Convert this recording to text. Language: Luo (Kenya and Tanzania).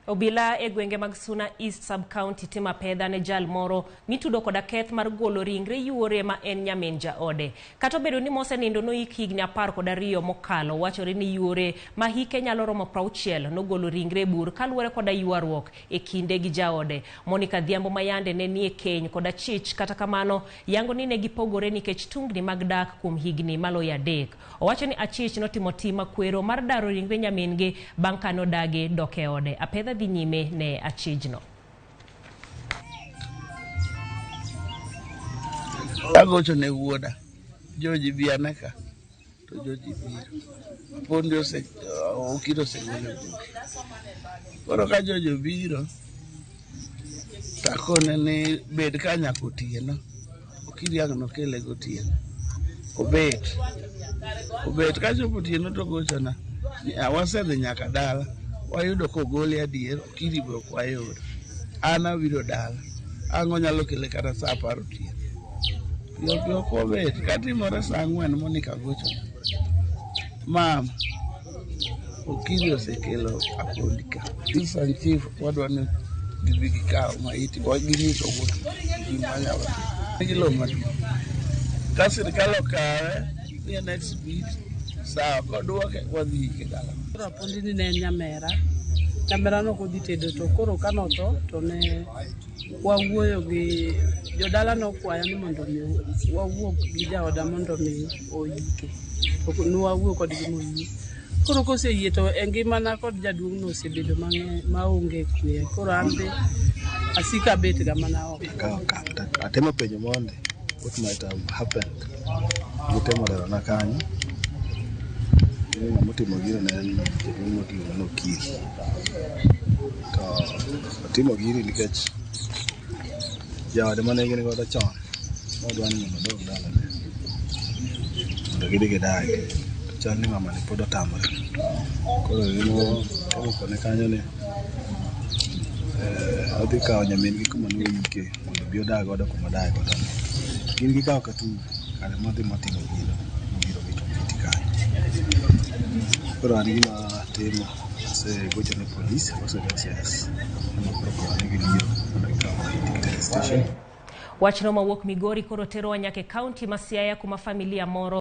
Obila e gwenge mag Suna East Sub-County timo apedha ne jal moro mitudo koda keth mar golo ringre yuore ma en nyamin jaode. Kata obedo ni mosenindo noik higni 12 mokalo, wachore ni yuore ma hike nyalo romo 60 nogolo ringre e bur kaluwore koda ywaruok e kinde gi jaode. Monica Adhiambo mayande ne nie keny koda chich, kata kamano yango ni ne gipogore nikech tungni mag dak kuom higni maloyo 3. Owacho ni achich notimo tim makwero mar daro ringre nyamin-gi bang' ka nodagi dok e ode. Apedha dhi nyime ne achijno. Agocho ne wuoda, George bi ane ka, to George biro. Apondi ose, okiro osegolo e bur. Koro ka George obiro, takone ni bed ka nyaka otieno. Okiri ang' nokele gotieno. Obet. Obet kachopo otieno to gochona. Ni, "Ah, wasedhi nyaka dala. Wayudo kogole adier, okiri be ok wayudo. An abiro dala. Ang' onyalo kele kata saa 10 otieno. Piyo piyo kobet, katimore saa 4 Monica gochona. Mama, okiri osekelo apondi ka. Assistant chief wadwa ni gibi gikaw maiti ginyiso wuok gima wanyalo timo. Nigi lowo maduong'. Ka sirikal okawe ni en exhibit, sawa, koduoke wadhi ike dala. Koro apondi ni ne en nyamera. Nyamera no kodhi tedo to koro kanotho to ne wawuoyo gi jodala nokwaya ni mondo mi wawuo gi jaoda mondo mi oike. To nwawuoyo kodgi moyie. Koro koseyie to e ngimana kod jaduong' no osebedo mang'eny maonge kwe. Koro an be asiko abet ga mana oko. Akawo okang' to atemo penjo mondi what might have happened. Gitemo lerona kanyo ni ng'ama otimo gino ne en jaduong' miluongo ni Okiri. To otimo gini nikech jaode mane gin godo chon nodwa ni mondo odog dalane mondo gidhi gidagi. To chal ni mamani pod otamore. Koro emo kone kanyo ni odhi kawo nyamin gi kuma noyike mondo obi odag godo kuma odaye godo no. Gin gikawo katugo kare modhi motimo gino mobiro wito maiti kanyo. Koro an gima atimo asegocho ne polis aloso gi OCS ema koro kowa ni gibiro mondo gikaw maiti giter e station. Wachno mawuok Migori koro terowa nyaka e kaunti ma Siaya kuma familia moro